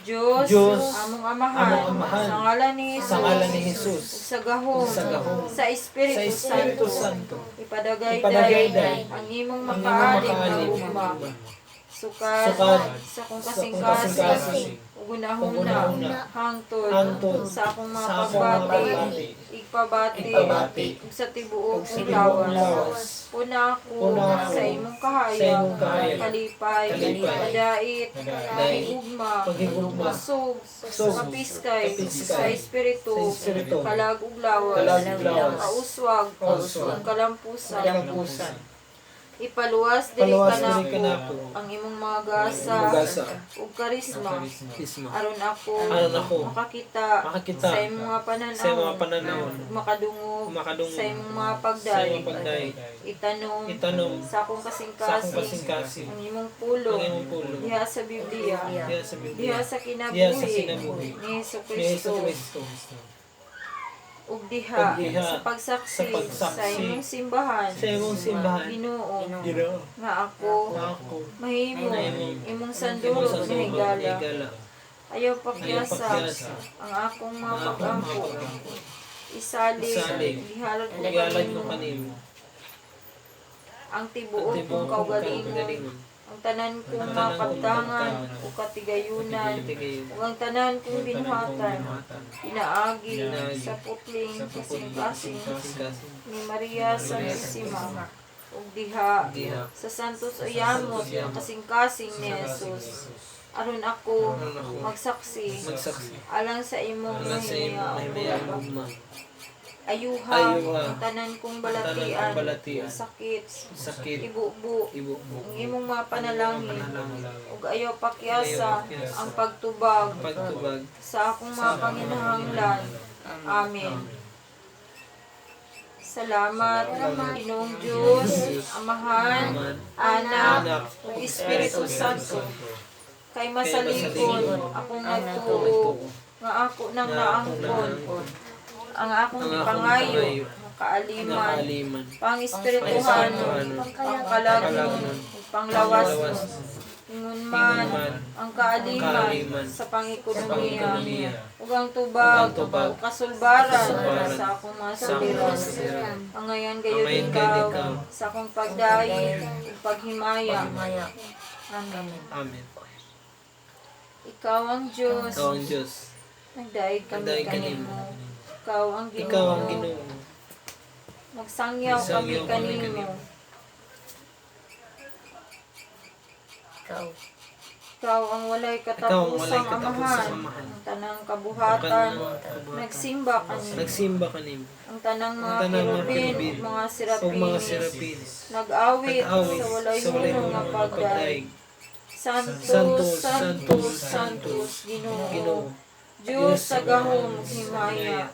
Diyos, Diyos, among amahan, among amahan, sa ngalan ni Jesus, sa ngalan ni Jesus, ug sa gahom, ug sa gahom, sa Espiritu, sa Espiritu Santo, Santo, ipadagayday, ipadagayday, ang imong ang imong makaalim nga makaalim gugma, nga sukad, sukad, sa kong sa kong kasing-kasing, kasing-kasing, ug hunahuna, ug hunahuna, hangtod, hangtod, sa akong mga sa akong mga pagbati, pagbati, igpabati, igpabati, ug sa tibuok ug sa kong tibuok lawas. kong lawas. Puna ako, Puna ako sa imong kahayag, sa imong kahayag, kalipay, kalipay, madait, madait, paghigugma, paghigugma, kusog, kusog, kapiskay, kapiskay, sa espiritu, sa espiritu, kalag ug lawas, kalag ug lawas, kauswag, kauswag, ug kalampusan. kalampusan. Ipaluwas diri Paluwas diri kanako kanako, ang imong mga gasa, gasa, ug karisma, isma, aron ako, aron ako, makakita, makakita, sa imong mga pananaw, sa imong mga pananaw, ug makadungog, ug makadungog, sa imong mga sa pagday, imong pagday, itanom, itanom, sa akong sa akong kasing-kasing, kasing-kasing, ang imong pulong, ang imong pulong, diha sa Biblia, diha sa Biblia, diha sa diha sa kinabuhi, kinabuhi, ni Hesus ni Hesus Kristo, Kristo, ug diha, ug diha sa pagsaksi, sa pagsaksi, sa imong simbahan, sa imong simbahan, Ginoo, Ginoo, nga ako, nga ako, mahimo, mahimo, imong imong sanduro nga sanduro nga higala, higala, ayaw ayaw pakyasa, pakyasa, ang akong mga ang akong mga pag-ampo, pag-ampo, isalig, Isalig, gihalad ko gihalad ko kanimo, kanimo, ang ang tibuok tibuok kong kong kaugalingon, kaugalingon, ang tanan kong ang mga tanan kong kaptangan kaptangan, o katigayunan, katigayon, ug ang tanan kong ang tanan kong binuhatan, binuhatan, pinaagi Pinaagi, sa putling sa putling kasing-kasing kasing-kasing, ni Maria Santissima, ug diha diha, sa Santos Uyamot Uyamot, kasing-kasing ni sa kasing Jesus, Jesus, aron ako aron ako, magsaksi magsaksi, alang sa imong alang sa imong mahimayaang mahimayaang gugma. gugma, Ayuha Ayuha, ang tanan kong ang tanan balatian, kong balatian, sakit, sakit, ibubo, ibubo, ang imong mga panalangin, panalangin, ug ayaw pakyasa Ayaw pakyasa, ang pagtubag ang pagtubag, sa akong mga sa akong mga panginahanglan. Amen. Salamat, Ginoong Diyos, Amahan, Aman, Anak, Anak, ug Espiritu Santo. Kay masalikon akong akong nagtuo, nagtuo, nga ako nang nga akong naangkon, naangkon, ang akong ang akong gipangayo, gipangayo, nga kaaliman, nga kaaliman, pang-espirituhanon, pangkalagnon, ug panglawas, panglawas, ingon man, ingon man, ang kaaliman, kaaliman, sa sa pang-ekonomiya, pang-ekonomiya, ug ang tubag, ug ang tubag, ug kasulbaran, kasulbaran, sa akong mga sa akong mga suliran. suliran. Angayan gayud Angayan gayud ikaw, ikaw, sa akong pagdaig, ug paghimaya. Maya. Amen. Amen. Ikaw ang Diyos, Ikaw ang Diyos, nagdaig kami nagdaig kanimo. kanimo. Ikaw ang Ginoo. Ikaw ang Ginoo, Magsangyaw kami Magsangyaw kami kanimo. kanimo. Ikaw. Ikaw ang walay Ikaw ang walay katapusang katapusang amahan. amahan. Ang tanang Ang kabuhatan, kanang kabuhatan, nagsimba kanimo. nagsimba kanimo, Ang tanang mga Ang tanang mga kerubin, kerubin, ug mga ug mga serapines, serapines, nag-awit nag-awit sa walay sa walay hunong nga hunong nga pagdaig. pagdaig. Santo, Santo, Santo, Santo, Santos, Ginoo. Ginoo. Dios sa gahom ug himaya,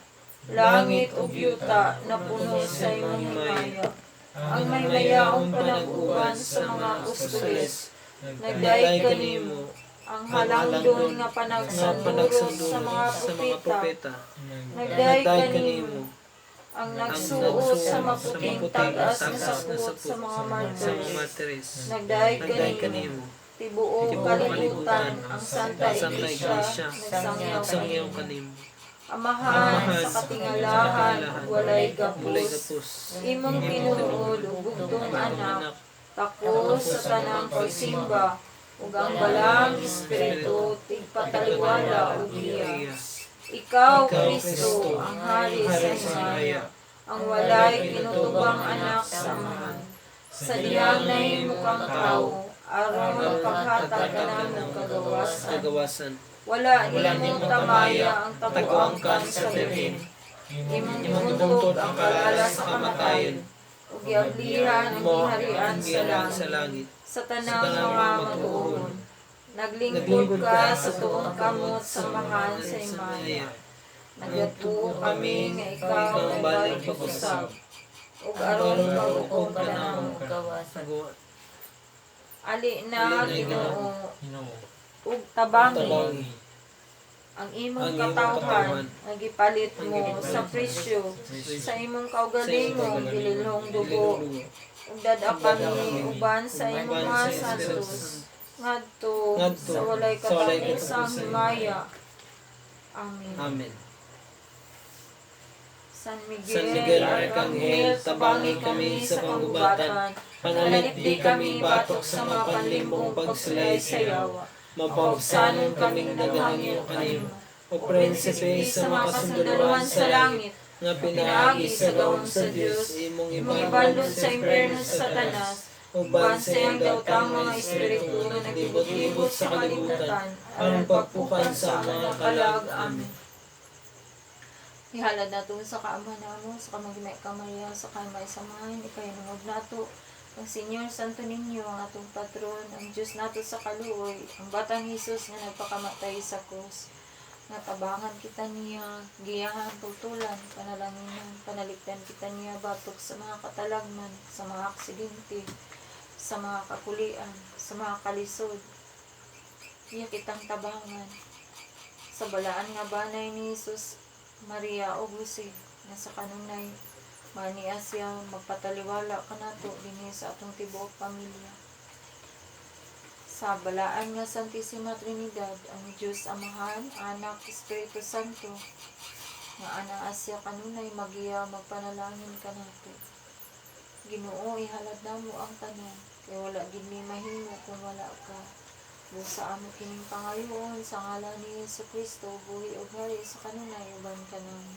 langit ug yuta napuno sa imong himaya. Ang maymayaong panag-uban sa mga apostoles, nagdaig kanimo, ang halangdon nga panagsanduro sa mga propeta, nagdaig Nagdaig kanimo, kanimo, ang nagsuot sa maputing tag-as nga sapot sa mga sa mga martyrs, martires, nagdaig nagdaig kanimo, kanimo, tibuok tibuok kalibutan, ang Santa ang Santa Iglesia, Iglesia, nagsangyaw nagsangyaw kanimo. kanimo. Amahan Amahan sa katingalahan, ug walay Walay gapos, gapos, imong tinuod ug bugtong anak, takos sa tanang pagsimba, ug ang balang espiritu tigpataliwala ug iya. Ikaw, Kristo, ang hari sa himaya, ang walay kinutubang anak sa Amahan. Sa dihang nahimo kang tawo, aron paghatag kanamo kagawasan. Kagawasan. Wala nimo tamaya ang taguang kan sa birhen. Imong gibuntog ang kalala sa kamatayon, ug giablihan ang Mo giharian ang sa giharian sa langit langit. sa tanang mga matuohon. Naglingkod ka sa tuong kamot sa mahan sa himaya. Nagatuo kami nga ikaw ang balik pag-usab, ug aron pag-ukom ka namo. Gawasan. Nagawa. Ali na Ginoo Ginoo. ug tabangi Tabangi. ang imong Ang imong katawhan katawhan nga gipalit Ang mo gipalit sa presyo sa imong kaugalingong Sa imong gililhong dugo ug dad-a kami uban sa imong Uban mga sa Espiritu santos ngadto Ngadto sa walay sa walay katapusang katapusang himaya. Amen. Amen. San Miguel, San Miguel Arcangel, tabangi kami sa panggubatan. Panalipdi kami batok sa mga panlimbong pagsulay sa yawa. Mapaubsanon kaming naghangyo kanimo. O prinsipe sa mga kasundaluhan sa langit, nga pinaagi sa gawong sa Dios, imong imong ibalod ibalod sa impyerno sa Satanas, uban uban sa iyang daotang mga espiritu nga naglibot-libot sa kalibutan, aron pagpukan sa mga kalag. Amen. Ihalad nato sa kaama namo, sa kamagmay ka Maria, sa kamay samahan, ikahinungod nato ang Senyor Santo Niño, ang atong patron, ang Diyos nato sa kaluoy, ang Batang Hesus nga nagpakamatay sa krus. Nga tabangan kita niya, giyahan, tultulan, panalanginan, panalikdan kita niya batok sa mga katalagman, sa mga aksidente, sa mga kakulian, sa mga kalisod. Iya kitang tabangan. Sa balaan nga banay ni Jesus, Maria o Jose, nga sa kanunay, maniya siya magpataliwala kanato dinhi sa atong tibuok pamilya. Sa balaan nga Santissima Trinidad, ang Diyos Amahan, Anak, Espiritu Santo, nga anaa siya kanunay magiya magpanalangin kanato. Ginoo, ihalad namo ang tanan, kay wala gid mi mahimo kung wala ka. Busa amo kining pangayoon sa ngalan ni Hesus Kristo, buhi ug hari sa kanunay uban kanamo.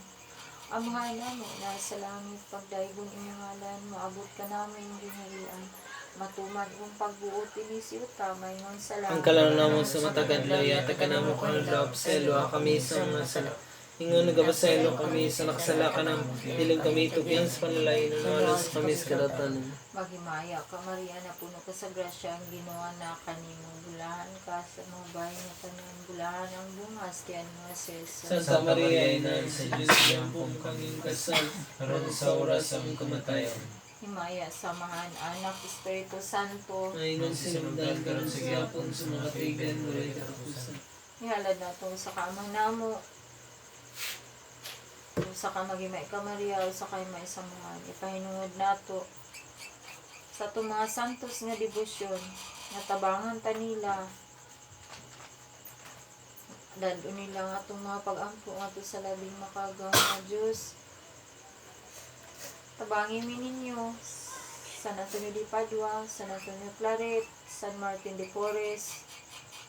Amahan namo na sa langit, pagdaygon imong ngalan, maabot ka namo imong gingharian. Matuman imong pagbuot dinhi sa yuta, maingon sa Ang langit. kalaro namon sa matag adlaw, yata ka namo kanadlaw, selo kami sa mga sala. Ingon nagabaselo kami sa nakasala ka namo, diling kami tugyan sa panalay, nawalan sa kami sa kadatan. Maghimaya ka, Maria, na puno ka sa grasya, ang Ginoo na kanimo. Bulahan ka sa mga bahay nga tanan, bulahan ang bungas, tiyan mo si Jesus. Santa Maria, Ina sa Diyos, yampong kaming kasal, aron sa oras sa aming kamatayon. Himaya, samahan, Anak, Espiritu Santo. Ngayon sinundan karon sa gyapon sa mga katuigan, walay katapusan. Ihalad nato sa kaamang namo. Usa ka magimay ka Maria, usa kay may samahan. Ipahinungod nato sa atong mga santos nga debosyon nga tabangan ta nila. Dalo nila ang atong mga pag-ampo ngadto sa labing makagawang nga Dios. Tabangi mi ninyo San Antonio de Padua, San Antonio Claret, San Martin de Porres,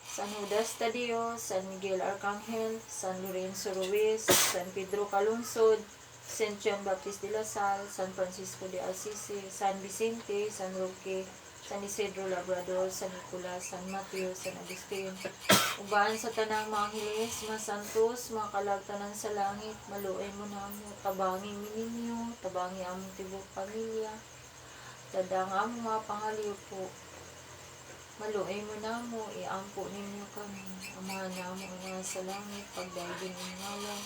San Judas Tadeo, San Miguel Arcangel, San Lorenzo Ruiz, San Pedro Calungsod, Saint John Baptist de la Salle, San Francisco de Assisi, San Vicente, San Roque, San Isidro Labrador, San Nicolas, San Mateo, San Agustin. Uban sa tanang mga angeles, mga santos, mga kalagtanan sa langit, maluoy mo namo, tabangi mi ninyo, tabangi among tibuok pamilya, dadang among mga pangaliw po. Maluoy mo namo, iampo ninyo kami. Amahan namo nga sa langit, pagdaigin imong ngalan.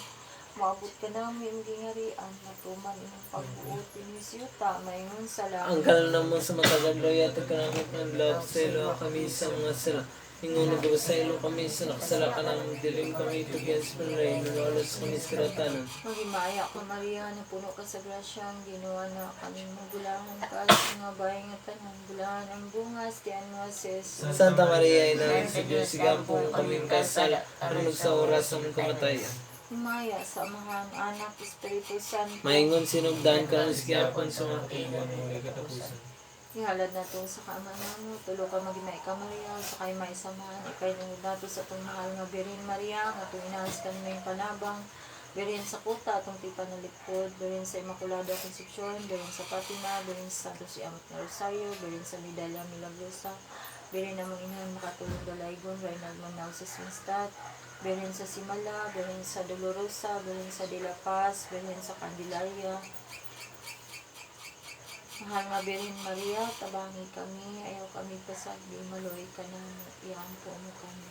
Moabot ka namo imong gingarian, matuman imong pagbuot dinhi sa yuta, maingon sa Ang langit. kalan namo sa matagad loya, kanamo panlap sa ilo kami sa mga sala. Ingon nagabasaylo kami sa nakasala ka namo, dilim kami tugyan sa panray, nanawalas kami sa karatanan. Maghimaya ka, Maria, napuno ka sa grasya, ang Ginoo na kanimo bulahan ka sa mga bahay nga tanan, bulahan ang bungas, tiyan mo si Jesus. Santa Maria, Ina sa Diyos, sigampong kaming kasala, aron sa oras ng kamatayan. Himaya sa Amahan, Anak, Espiritu Santo. Maingon sinugdan ka ng sigyapon sa mga Tuwan walay katapusan. Ihalad nato sa kaama namo, tulo ka magimay ka Maria, sa kay may samahan, ipahinungod nato sa atong mahal nga Birhen Maria, nga atong inahas kanimay panabang, Birhen sa kuta, atong tipan na likod, Birhen sa Immaculada Concepcion, Birhen sa Fatima, Birhen sa Santos Iamot nga Rosario, Birhen sa Medalla Milagrosa, Birhen namang inahan makatulong dalaygon, Reynald Manaw sa Swinstat, Birhen sa Simala, Birhen sa Dolorosa, Birhen sa De La Paz, Birhen sa Candelaria. Mahal nga Birhen Maria, tabangi kami, ayaw kami pasagdi, maloy ka namo, iampo mo kami.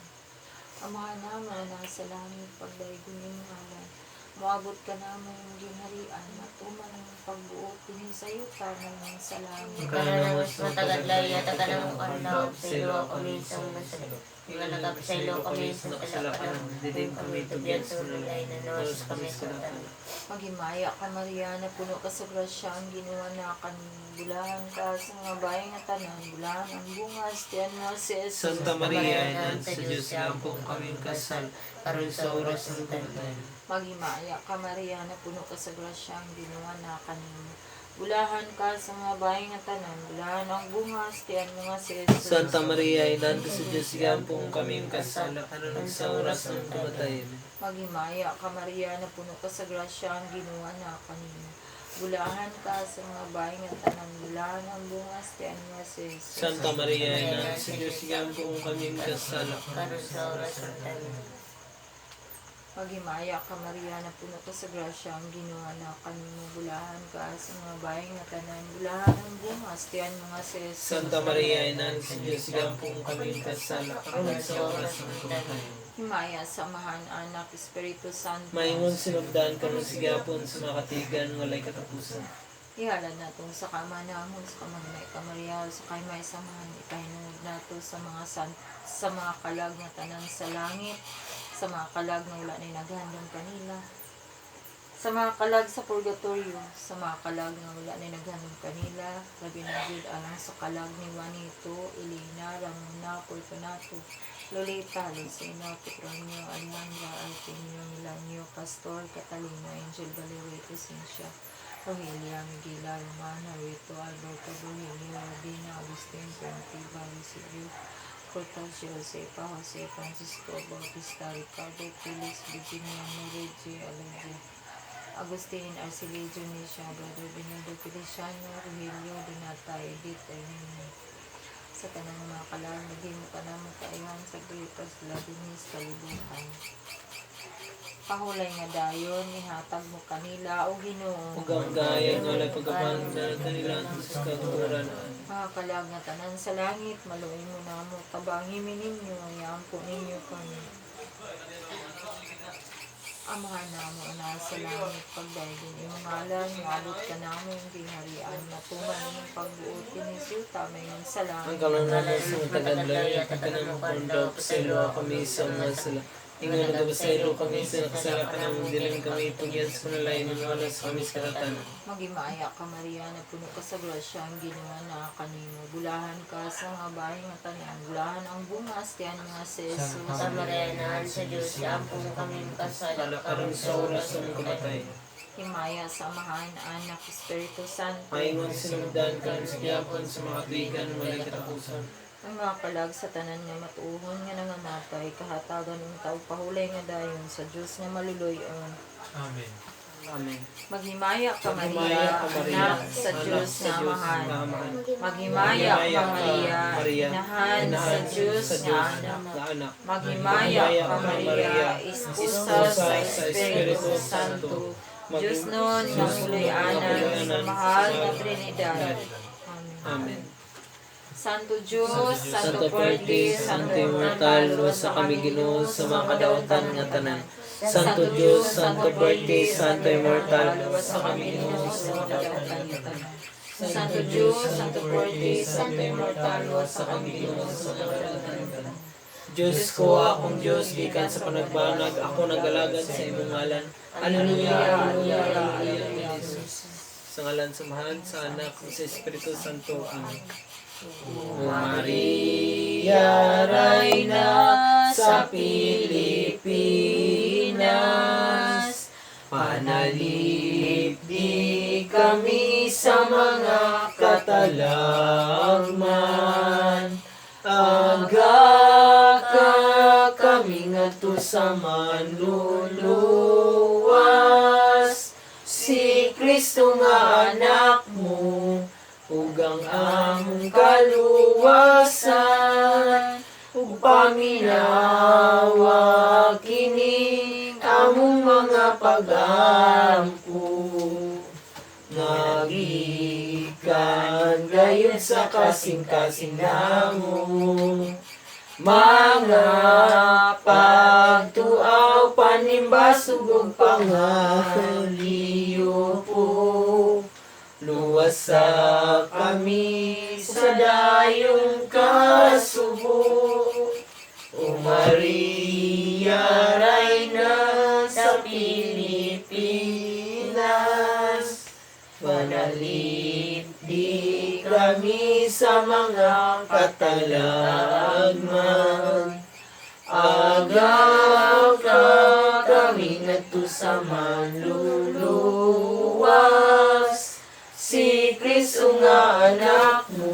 Amahan namo nga nasa langit, pagdaygon imong ngalan. Moabot ka namo imong gingharian, matuman imong pagbuot dinhi sa yuta mayon sa langit. Ang Kalan kalan namo namo sa sa matagad matagad loya, loya, kanamo kanamo panlap panlap sa sa ilo ilo kami kami sa sa mga mga sala. sala. Ingon nagapasaylo kami sa Nakasala nakasala ka ka namo, dilim kami tugyan sa panray, nanawalas nanawalas kami kami sa sa karatanan. karatanan. Maghimaya ka, Maria, napuno ka sa grasya, ang Ginoo na kanimo. Bulahan ka sa mga bahay nga tanan, bulahan ang bungas, tiyan mo si Jesus. Santa Maria, Ina sa Diyos, sigampong kaming kasal, aron sa oras ng kamatayan. Maghimaya ka, Maria, napuno ka sa grasya, ang Ginoo na kanimo. Bulahan ka sa mga bahay nga tanan, bulahan ang bungas, tiyan mo nga si Jesus. Santa Maria, Ina sa Diyos, sigampong kaming kasal, aron sa oras ng kamatayan. Maghimaya ka, Maria, napuno ka sa grasya, ang Ginoo na kanimo. Bulahan ka sa mga bahay nga tanan, bulahan ang bungas, tiyan mo nga si Jesus. Santa Maria, Ina sa Diyos, sigampong kaming kasal, Karon sa oras ng kamatayan. Maghimaya ka, Maria, napuno ka sa grasya, ang Ginoo na kanimo. Bulahan ka sa mga bahay nga tanan, bulahan ang bungas, tiyan mo nga si Jesus. Santa Maria, Ina sa Diyos, sigampong kaming kasal, aron sa oras ng kamatayan. Himaya sa Amahan, Anak, Espiritu Santo. Maingon sinugdan kami sigyapon sa mga katigan, walay katapusan. Ihalad natong sa kama namon, sa kamagmay ka Maria, sa kay may samahan, ipahinungod nato sa mga sa mga kalag nga tanan sa langit, sa mga kalag nga wala ni naghandom kanila, sa mga kalag sa purgatorio, sa mga kalag nga wala ni naghandom kanila, labi na jud alang sa kalag ni Juanito, Elena, Ramona, Fortunato, Lolita, Lucena, Petronio, Alejandra, Artemio, Milanio, Pastor, Catalina, Angel Valerio, Crescencia, Rogelia, Miguela, Romana, Rito, Alberto, Rogelio, Rabina, Agustin, Primitiba, Lucidio, Cortasio, Josepa, Jose, Francisco, Bautista, Ricardo, Felix, Virginia, Norege, Alejo, Agustin, Arcelio, Dionisio, Brother Benildo, Feliciano, Rogelio, Donata, Edith, Erwin. Sa tanang mga kalag, maghimo ka namo kaayohan sa Gripas, Ladinis, kalibutan. Pahulay nga dayon, ihatag mo kanila o Ginoo. Ug ang gaya nga walay pagkapan na kanila sa katuran. Mga kalag nga tanan sa langit, maluoy mo namo, tabangi mi ninyo, iampo ninyo kami. Amahan namo na sa langit, pagdaigin imong ngalan, moabot ka namo imong gingharian, matuman imong pagbuot dinhi sa yuta mayon sa Ang langit. kalan namo sa matagad loya, kanamo panlap sa ilo kami sa mga sala. Ingon nagabasaylo kami sa nakasala ka namo, dilim kami tugyan sa panalay, nanawalas kami sa karatanan. Maghimaya ka, Maria, napuno ka sa grasya, ang Ginoo na kanimo. Bulahan ka sa mga bahay nga tanan, bulahan ang bungas, tiyan nga si Jesus. Santa Maria, Inahan sa Diyos, ampong kami kasala, Kala karon sa oras ng kamatayan. Himaya sa Amahan, Anak, Espiritu Santo. Maingon sinugdan ka sa gyapon sa mga tuigan, walay katapusan. Ang mga kalag sa tanan nga matuohon nga nangamatay, kahatagan unta og pahulay nga dayon sa Dios nga maluloy-on. Amen. Amen. Maghimaya ka, Maria, Maghimaya ka, Maria, anak sa anak Dios sa nga Diyos Amahan. nga Amahan. Maghimaya ka, Maria, inahan sa Dios sa nga Diyos anak. nga anak. Maghimaya ka, Maria, esposa sa Espiritu Santo. Diyos nun nga puloy-anan sa mahal nga Trinidad. Amen. Amen. Santo Diyos, Santo Santo Fuerte, Fuerte, Santo Immortal, luwasa kami Ginoo sa mga kadautan nga tanan. Santo Dios, Santo Fuerte, Santo Immortal, luwasa kami Ginoo sa mga kadautan nga tanan. Santo Diyos, Santo Fuerte, Santo Immortal, luwasa kami Ginoo sa mga kadautan nga tanan. Diyos ko, akong Diyos, gikan sa panagbanag, ako nagalagad sa imong ngalan. Alleluia, alleluia, alleluia, Jesus. Sa ngalan sa Amahan, sa Anak, ug sa Espiritu Santo. Amen. O Maria, Reyna sa Pilipinas, panalipdi kami sa mga katalagman. Aga ka kami ngadto sa manluluwas, si Kristo nga anak mo, ug ang among kaluwasan, ug paminawa kini among mga pagampo. Nagikan gayon sa kasing-kasing namo, mga pagtuaw panimbasog ug pangaliyo po. Luwasa kami sa dayong kasubo. O Maria, Reyna sa Pilipinas, panalipdi kami sa mga katalagman. Aga ka kami ngadto sa manluluwas, si Kristo nga anak mo,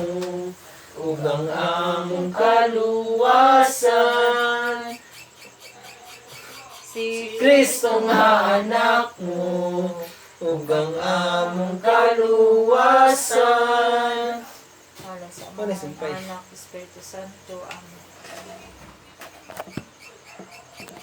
ug ang among kaluwasan. Si Kristo nga anak mo, ug ang among kaluwasan. Wala sa Wala Ama, simpay. Anak, Espiritu Santo. Amen.